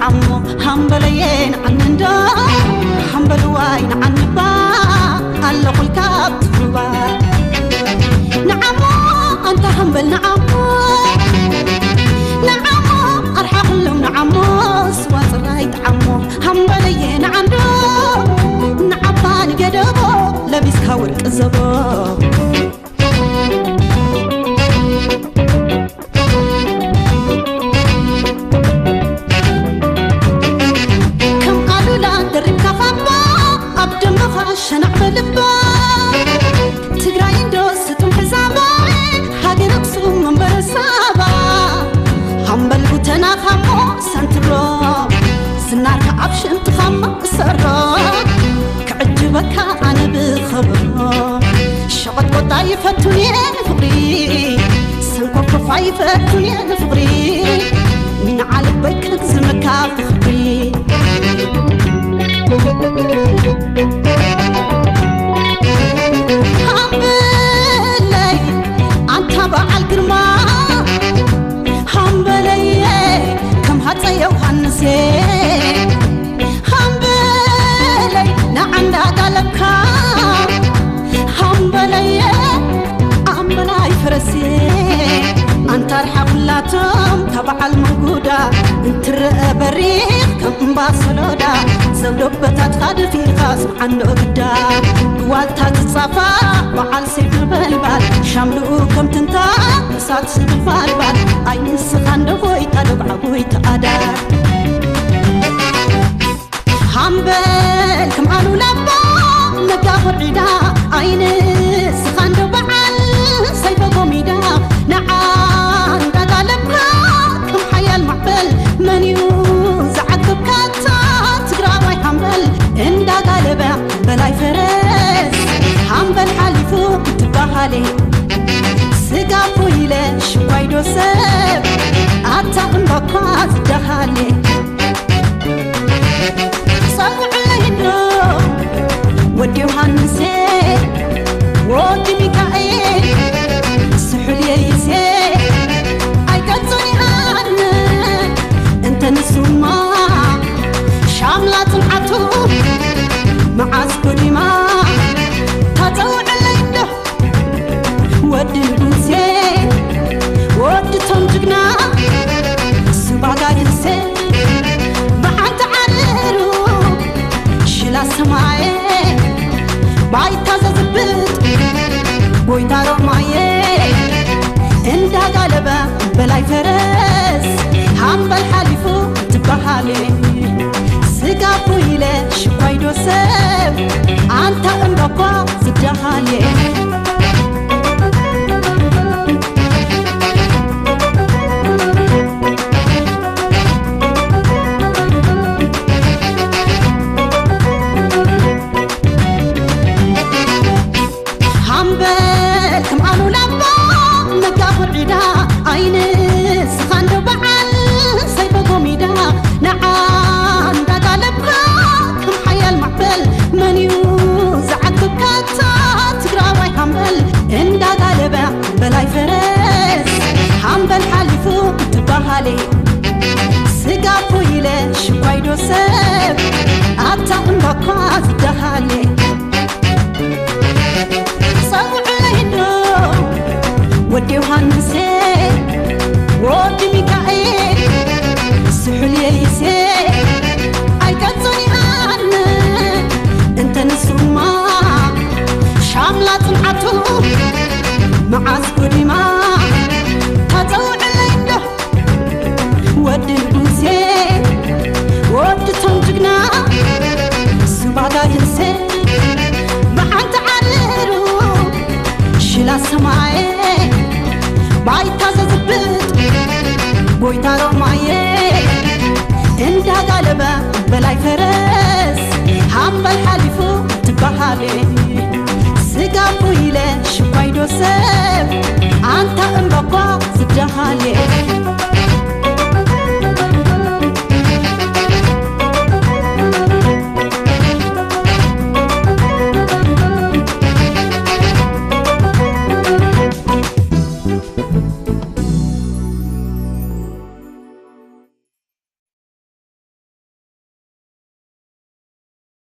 ዓሞ ሃምበለየ ንዓኒ እንዶ ሃምበልዋይ ንዓኒ እባ ኣለኹልካ ኣብ ትሩባ። ንዓሞ ኣንታ ሃምበል ንዓሞ፣ ንዓሞ ኣርሓኹሎም ንዓሞ ስዋ ጽራይ ጥዓሞ። ሃምበለየ ንዓንዶ ንዓባ ንገደቦ ለቢስካ ወርቂ ዘቦ። ከም ኣሉላ ደሪብካ ካባ ኣብ ደምኻ ሸናዕ በልባ። ትግራይ እንዶ ስጡም ሕዛባ ሃገር ኣኽሱም መንበረ ሳባ። ሃምበል ጉተና ካሞ ሰንትሮ ዝናርካ ኣብ ሽንጥኻማ እሰሮ። ክዕጅበካ ኣነ ብኸብሮ ሸቐጥቆጣ ይፈቱን እየ ንፍቕሪ ሰንኮፍኮፋ ይፈቱን እየ ንፍቕሪ ንዓለበይ ከግዝመካ ብኽብሪ። ሃምበለይ ኣንታ በዓል ግርማ ሃምበለየ ከም ሃፀይ ዮሃንስ ሃምበለይ ንዓንዳ ጋለብካ ሃምበለየ ኣምበላይ ፈረሴ ኣንታ ርሓ ኩላቶም ካብ በዓል መንጉዳ እንትረአ በሪኽ ከም እምባ ሰሎዳ ዘውዶ በታትኻ ደፊርካ ስምዓንዶ ግዳ ብዋልታ ትጻፋ በዓል ሰይፍ ነበልባል ሻምልኡ ከም ትንታ እሳት ስብል ባልባል ኣይ ንስኻ እንዶ ጎይታ ዶ ብዓጉይ ተኣዳር ሃምበል ከም ኣሉላ ኣባ ነጋ ኮርዒዳ ኣይ ንስኻ እንዶ በዓል ሰይፈ ጎሚዳ ንዓ እንዳጋለብካ ከም ሓያል ማዕበል መን እዩ ዝዓቅብካ ኣታ ትግራዋይ ሃምበል እንዳጋለበ በላይ ፈረስ ሃምበል ሓሊፉ ትበሃሌ ስጋ ፎይለ ሽኳይዶ ሰብ ኣታ እምባኳ ዝደሃሌ ጸውዕለይ እንዶ ወዲ ዮሃንሴ ወዲ ሚካኤል ስሑል የይሴ ኣይቀጽን ይሃን እንተ ንሱማ ሻምላ ጽንዓቱ መዓስ ጎዲማ ታጸውዕለይ እንዶ ወዲ ንጉሴ ወዲ ቶም ጅግና ስባጋድንሴ መዓልቲ ዓርሩ ሽላ ሰማየ ባይታ ዘዝብጥ ጎይታ ሮማየ እንዳጋለበ በላይ ፈረስ ሃምበል ሓሊፉ ትበሃሌ ስጋ ፎይለ ሽኳይዶ ሰብ ኣንታ እምባኳ ዝደሃሌ ሃምበል ከም ኣሉላ ኣባ ነጋ ኮርዒዳ ኣይንስኻ እንዶ በዓል ሰይፈ ጎሚዳ ንዓ እንዳጋለብካ ከም ሓያል ማዕበል መን እዩ ዝዓቅብካ ኣታ ትግራዋይ ሃምበል እንዳጋለበ በላይ ፈረስ ሃምበል ሓሊፉ ትበሃሌ ስጋ ፎይለ ሽኳይዶ ሰብ ኣታ እምባኳ ዝደሃሌ ጸውዕለይ እንዶ ወዲ ዮሃንሴ ወዲ ሚካኤል ስሑል የይሴ ኣይቀጽን ይሃን እንተ ንሱማ ሻምላ ጽንዓቱ መዓስ ጎዲማ ታጸውዕለይ እንዶ ወዲ ንጉሴ ወዲ ቶም ጅግና ስባጋድንሴ መዓልቲ ዓርሩ ሽላ ሰማየ ባይታ ዘዝብጥ ጎይታ ሮማየ እንዳጋለበ በላይ ፈረስ ሃምበል ሓሊፉ ትበሃሌ ስጋ ፎይለ ሽኳይዶ ሰብ ኣንታ እምባኳ ዝደሃሌ